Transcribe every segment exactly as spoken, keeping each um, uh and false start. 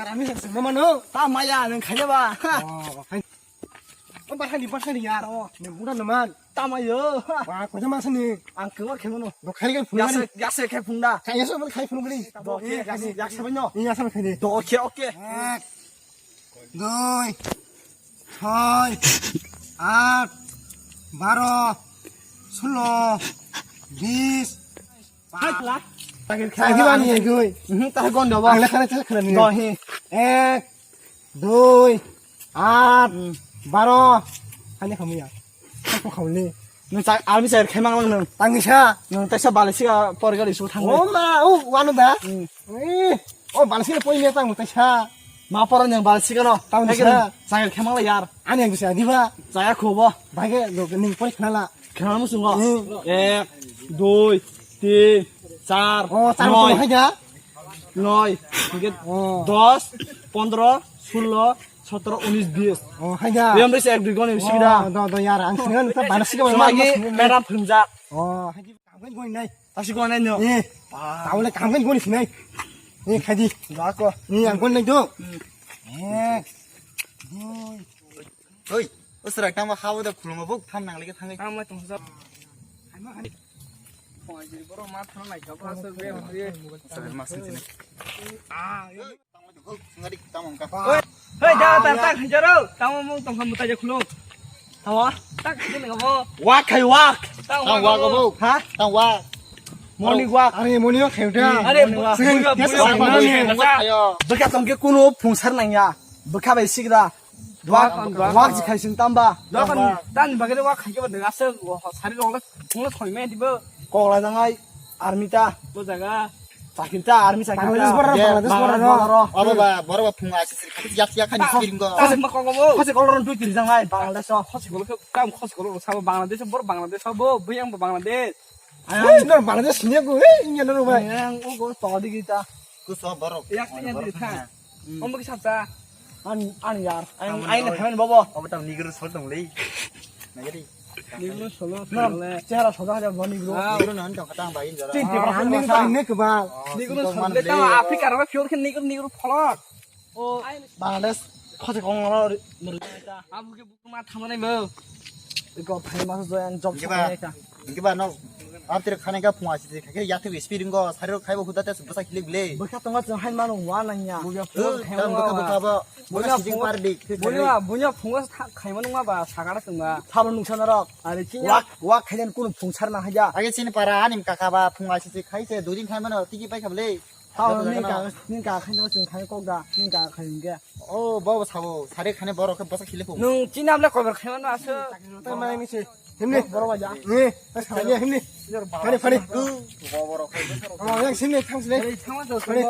Kami sa sengma mano. Ta maya nang khanya ba. Oh, hai. Oh, bahani, bahani yar. Oh, nang buda naman. Ta mayo. Wa, ko jama sani. Ang kewar khemo no. Bo khali kan phunga. Yase, yase khe phungda. Kaya sa khai phunga ni. Do khe, yase, yase no. Ni yase khai ni. Do khe, okay. Ek, dui, choi, aat, baro, sulo, bis. Hai, kla. Hai, bani, hai, goi. Mhm, ta gondo ba. Ang lekha na chal khana ni. Do hi. Ek, dui, aat, baro. Hanya khamu ya. Ko khamu ni. Nung chak, army chak khaimang lang nung. Tangisa. Nung taisa balai sika porgari su thang. Oh ma, oh, wano da. Hmm. Eh, oh, balai sika poi me tang taisa. Ma poro nang balai sika no. Tang taisa. Chak khaimang la yar. Ani ang bisa diba. Chaya khobo. Bage, lo ning poi khnala. Khna musungo. Hmm. Ek, dui, tin, char, oh, char noi. Hai da. Noi, hingke oh. Dos, pondro, sulo, sotro, unis, bis. Oh, hai da. Yom dise ek dui goni sibida. Oh, do, do, yar, ang singan ta bana siga. Sumagi madam phungjak. Oh, hai di, kamu goni nai. Tasi goni nai no. Eh, tahu le kamu goni sinai. Eh, khai di. Gak ko. Eh, ang goni nai do. Hmm. Eh, goni. Oi, o srak tangma ha bo da khuluma bo tham nang leke thangai. Tangma tong sa. Phone jiri borok ma thang nai ka ba sa be hori. Srak ma sin sin. Ah, yo. Ngadi tamo ka. Oi, hei, da ta ta khai jaro. Tamo mong tong khamu ta je khulum. Tawa, ta khai ni ngabo. Wak khai wak. Tang wak bo. Ha? Tang wak. Morning walk. Are morning walk khai uta. Are morning walk. Bwkha tongke kuno phungsar nangya. Bwkha bai sigra. Wak, wak jikhai sing tamba. Dokan tan bagre wak khai ke bade ase sari rong la thong la thoi me dibo. Kokla jangai army ta. Bo jaga. Chakri ta army chakri ta. Bangladesh border, Bangladesh border. Oro ba, boro ba phung asi sir khati yak yak khani siring go. Khasi ma kogo bo. Khasi kolor dui tiri jangai Bangladesh. Khasi kolor kam khasi kolor sabo Bangladesh bor Bangladesh sabo buyang bo Bangladesh. Ai no Bangladesh sinya go. He inya no bai. Yang o go to digi ta. Ku so borok. Yak inya diri tha. Omo ki sapta. An, an yar. An, an ai na phamen bobo. Obo tam nigro sol tong lei. Nagadi. Nigro solo solo le. Chehara soda hajar bo nigro. Nigro nan tong khatang bai jara. Tin te ba. Nigro solo le ta Africa ro fior khe nigro nigro pholot. O Bangladesh khose kong ro nurita. Abu ke bukma thamanai bo. Iko phai mas joyan job sa ta. Hingke ba no, am tiri khani ka phung asi kha khe yak thik speed ngo sari rok khaibo huda tes bwsa khilik bile. Bwkha tongo chwng hai mano wa nang ya. Buya phung khai tam mano bwkha wa. Bwkha ba. Buya phung. Buya, buya phung khai mano wa ba sagara chwng ba. Thabo nungsa narok. Are chinya. Wak, wak khai den kunu phung sar na haja. Age chini para ani kaka ba phung asi khai se dui din khai mano tiki pai kha bile. Thabo ni ka, ni ka khai no chwng khai kok da, ni ka khai hingke. O, bo, bo, sabo, sari khani borok khe bwsa khili phung. Nwng chini amle koibar khaima no aswk. Tei manai ni se. Himni. Borok ba ja. Ni, ta sari ya himni. Fani, fani. Bo borok khai bwsa rok. Oh, yang sini thang sini. Ei, thangma to. Fani.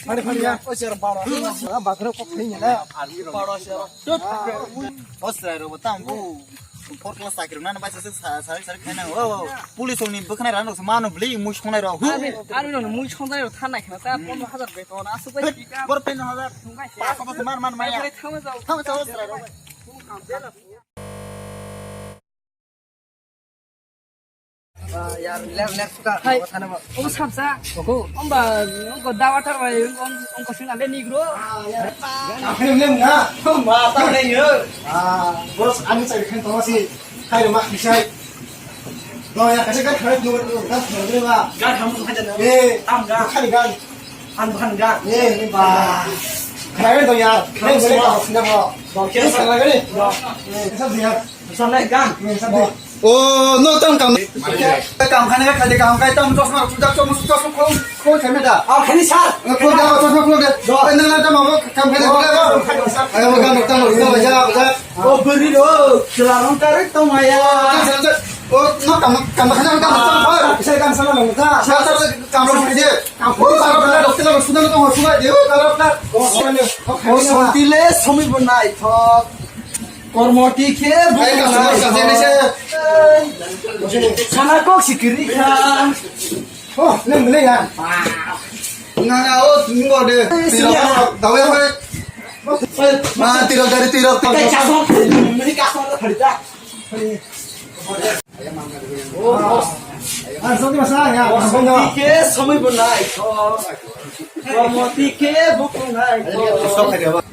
Fani, fani ya. O cher baro. Ah, bakro kok khai ya. Baro cher. O srai ro tam bu. Fourth class chakri nang bai sa sa sa sa khaina o police ni bwkhanai rang rok mano bli mui songnai rok. Army, army rok mui songnai rok thanai khna ta pondro hajar beton asuk bai. Bor pondro hajar. Thungbai se. Pas pas man man maya. Thama jao. Thama jao sra rok. Hai. Obo sabsa. Oho. Omba, ongko dawa tarwai, ong, ongko sing ale nigro. Akhirnya na, mata le yo. Ah, boros ani cari kan tawasi. Hai mak bisai. No ya kasih kan hai dua dua kan dua dua ba. Gan kamu kan jana. Eh, tam gan. Bukan gan. An bukan gan. Eh, ini ba. Keren dong ya. Ini boleh kau sini bro. Oke, salah kali. Eh, sab dia. Sanai gan. Eh, sab dia. Oh, no, tam kam. Kam khane ka khade kam kai tam chosma chujak chosma chosma khol khol khame da. Ah, khani sir. Khol da chosma khol da. Nang nang tam kam khane khol da. Ayo kam tam khol da. O beri ro, chela rong kare to maya. O no kam kam khane kam tam khol. Sai kam sana long da. Sa sa kam ro khide. Kam khol sa ka da. Chela sudan to khol sudan de. Ka ra ka. O santile somi bonai thok. Kormo tikhe buknai. Sana kok sikiri kha. Oh, nang bele ya. Nang o ngode. Tirok dawe hoi. Ma tirok dari tirok. Kai chasma. Ni kasma khari ta. Oh, boss. Bosonti khe somoi bo naithok, Somoti khe bukhuk naithok.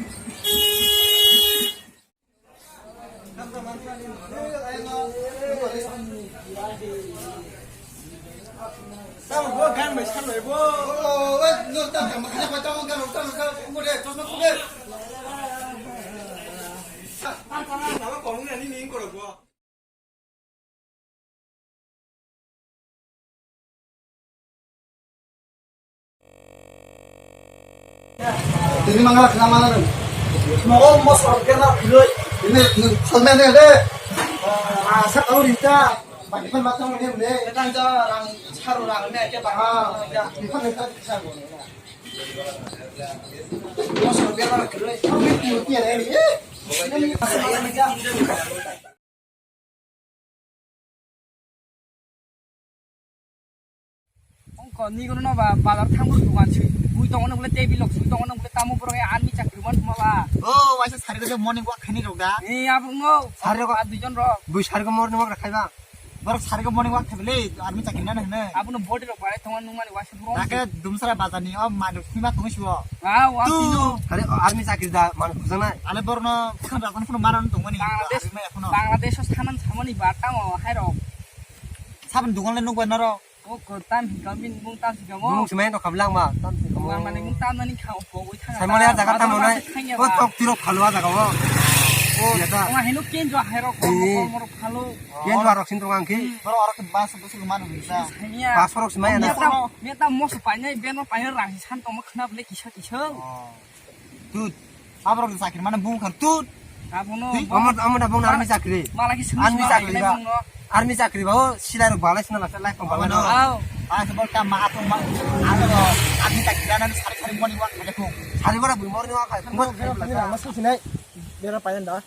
Tini mangala khna mala nung. Nogo mosor kena khuloi. Ini nung khalme ne de. Asa kau rinta. Bagi pan matang ne ne. Kan ja rang saru rang ne ke ba. Ah, ini kan ne ta sa. Mosor kena khuloi. Kau ni tu tiada ini. Eh. Ini masa mala ni ja. Ongko ni gono no ba bazar thango dukan si. Bui tongo no bole table lok si tongo no bole tamo borok ya army chakri man ma ba. Oh, waisa sari ko morning walk khani rok da. Eh, abung no. Sari ko a duijon rok. Bui sari ko morning walk rakhai ba. Borok sari ko morning walk khaibele army chakri na hne. Abung no body rok bare tongo nung mani waisa borok. Dake dumsara bazar ni o manuk sima tongo sibo. Ah, wa tino. Are army chakri da manuk khujana. Ale borno kham rakon phone maran tongmani. Bangladesh, army ma ekhono. Bangladesh o saman samani ba tamo hai rok. Sabon dukan le nukbar naro. O ko tam hi kam bin mung tam si kamo. Mung semai no kablang ma tam si kamo. Mung mane mung tam nani khao ko oi thang. Sai mole jaga tam nai. O tok tiro phalo jaga o. O ya da. O hino ken jo hai rok ko mo phalo. Ken jo rok sin rok ang ki. Boro oro ke bas bus man bisa. Bas rok semai na. Meta mos painai beno painai rang san tong khna bele kisa kisa. Tut. Aborok ni chakri mane bung khan tut. Abono. Amot amot abong army chakri. Mala ki simi army chakri ba. Army chakri ba o silai rok balai sina lasa lai kong balai no. Aw. Ah, sebol ta ma atong ma. Ano army chakri na sari sari moni wan kale kong. Sari bara bui mor ni wa kale. Mo khe ni ma su sinai. Bera payan da.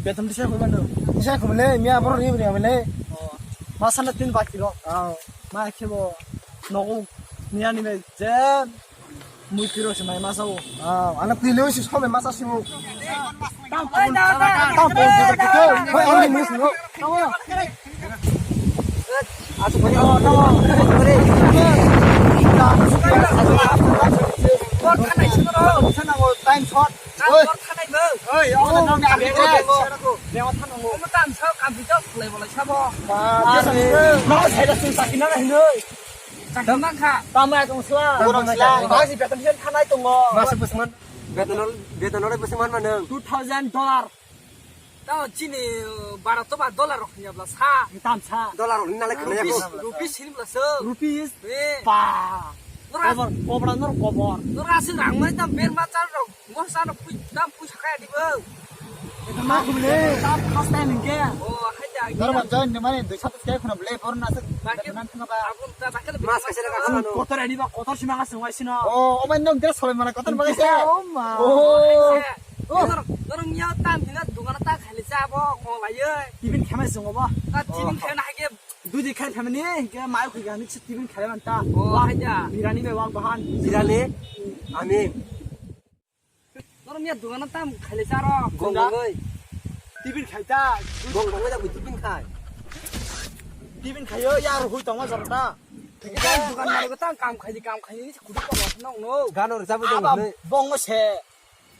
Beton disa ko bando. Disa ko le mi abor ni ni le. Masana tin baki ro. Aw. Ma khebo. Nogo. Ni ani me je. Mui piro se mai masa o. Ah, ana pilo si some masa si o. Tam tam tam tam. Hoi, ani mui si o. Asu bhai, oh, tamo. Time short. Oi. Oi, oh, nang ni ate. Dewa thano. Omo tam sa kam video khlai bolai sabo. Ba, dia sa. Nang sai da sing sakina na hinoi. Chakma kha. Tamo ya tong sla. Tamo sla. Bangsi beton sen thanai tongo. Masa bwsman. Beton ol, beton ol bwsman manang. Two thousand dollar. Tamo chini, uh, bara to ba dollar rok hanya bla sa. Tam sa. Dollar rok hinna le khna ya ko. Rupees, rupees hin bla so. Rupees. Eh. Pa. Nora. Kobor, kobra nor kobor. Nora sing rang mai tam ber ma chal rok. Mo sa no pui, tam pui sa kaya di bo. Ito ma khum le. Tam first time ke. Oh, hai da. Nor ma join ni mane dui sat ke khuna ble por na se. Ba ke. Nan thang ba. Abun ta ba ke. Mas ka se ka. Kotor ani ba kotor sima ka sung ai sino. Oh, o mai nong dre sole mana kotor ba ke. Oh ma. Oh. Nor, nor ngiya tam hina dukan ta khali sa bo ko lai. Tibin khama sung bo. Ta tibin khana hai ke. Dudi khai phaimani, hinkhe mai khoi gani se tibin khai man ta. Oh, wak, haja. Birani bai wak bahan. Birani, ami. Noro miya dugano tam khaile charo. Gong gong oi. Tibin khai ta. Gong gong oi da tibin khai. Tibin khayo, ya aro hui tongma jaro ta. Dugan maligo tam kam khaidi, kam khaidi, ni kudu tongma nong no. Gano rwchapwi tongo. Aba hwnwi. Bongo se.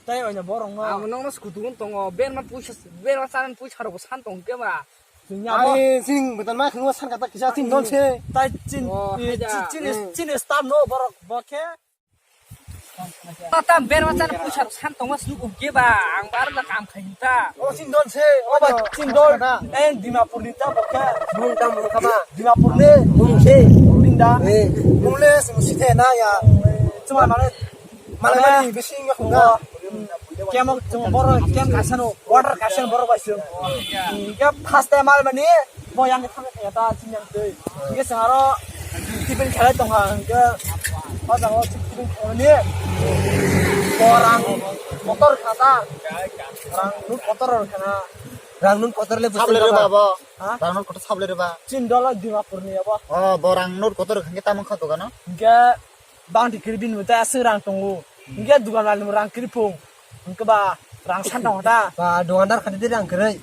Tai oina borong no. Abo nong no skutu tongo. Berma puisa, berma chanan puisa rok san tong ke ba. Chwngya bo. Ari sing beton ma khungo san kata kisa sing don se. Tai chin, oh, eh, haja. Chin, chin, eh, chin staff no borok bo khe. Tata berma chan puisa san tong mas nuk ke ba ang bar la kam khai ta. O sing don se, o ba chin don. En Dimapur ni ta bo khe. Bung ta mung kha ba. Dimapur ni. Bung se. Bung da. Eh. Bung le sing si the na ya. Chuma mane. Malai mani bising ya khunga. Kemo chwng borok kem kaisa no, water kaisa no borok bai chwng. Hingke first time malai mani bo yang thang kaya ta chini yang twi. Hingke chwng aro tiffin khelai tongkha hingke o jaga o tiffin khelai mani bo rang motor khata rang nuk motor rok khana. Rang nuk motor le sable re ba bo. Ha? Rang nuk motor sable re ba. Chin dola Dimapur ni abo. Oh, bo rang nuk motor hingke tamang kha dogano. Hingke Bangti kiri bini bo ta aswk rang tongo. Hingke dugan rani rang kiri phung. Hingke ba rang san tongo ta. Ba dugandar khati de rang kiri.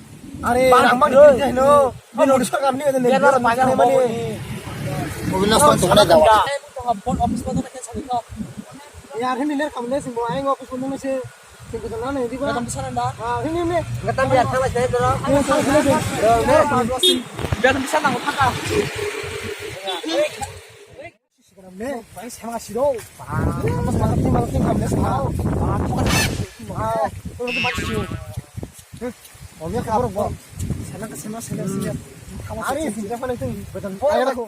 Are bang rang mani kiri. Kiri jai no. Bini bini sorkar ni ada ni. Bini bini bini. Mobile loss tong tongmani dawa. Phone office bondo na khe sadi kho. Yar, hindi ler kam le sing bo, ayang office bondo na se, sing ko na hindi ba. Beton bisa nanda. Ah, hindi hindi. Gatam biar sama saya dulu. Beton bisa nang thaka. Me, bai sama siro. Mas malam ni malam ni kam le sing. Ah, tu kan. Ah, tu kan tu masih. Oh, ya kabar bo. Sana ke sana sana sana. Hari sih, siapa itu? Beton. Ayo aku.